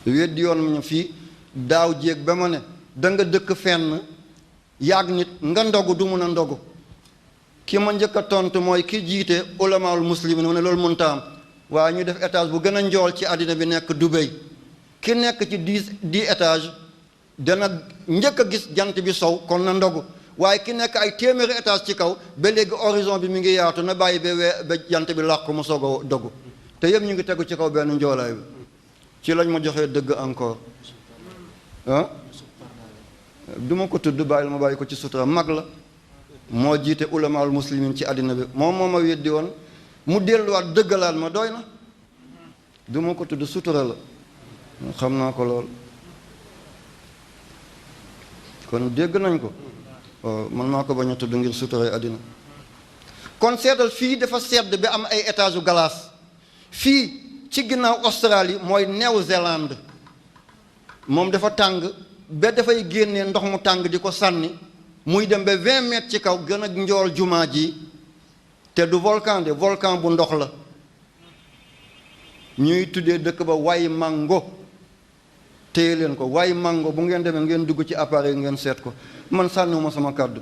weddi yoon ñu fii daaw jéeg ba ma ne da nga dëkk fenn yàgg nit nga ndogu du mun a ndogu ki ma njëkk a tontu mooy ki jiite ulamaul muslimin mu ne loolu mënta am waaye ñu def étage bu gën a njool ci àddina bi nekk Dubaï ki nekk ci 10 étage dana njëkk a gis jant bi sow kon na ndogu waaye ki nekk ay téeméeri étage ci kaw ba léegi horizon bi mi ngi yaatu na bàyyi ba jant bi làqu mu soog a dogu te yëpp ñu ngi tegu ci kaw benn njoolaay bi ci lañ ma joxee dëgg encore ah du ma ko tudd bàyyil ma bàyyi ko ci sutura mag la moo jiite ulamaul muslimin ci àddina bi moom moo ma weddi woon mu delluwaat dëggalaat ma doy na du ma ko tudd sutura la xam naa ko lool kon dégg nañ ko man maa ko bañ a tudd ngir suturay àddina kon seetal fii dafa sedd ba am ay étage u glace fii ci ginnaaw Australie mooy Nouvelle-Zélande moom dafa tàng ba dafay génnee ndox mu tàng di ko sànni muy dem ba 20 mètres ci kaw gën a njool jumaa ji te du volcan de volcan bu ndox la ñuy tuddee dëkk ba Waimango téye leen ko Waimango bu ngeen demee ngeen dugg ci appareil ngeen seet ko man sànniwuma sama kàddu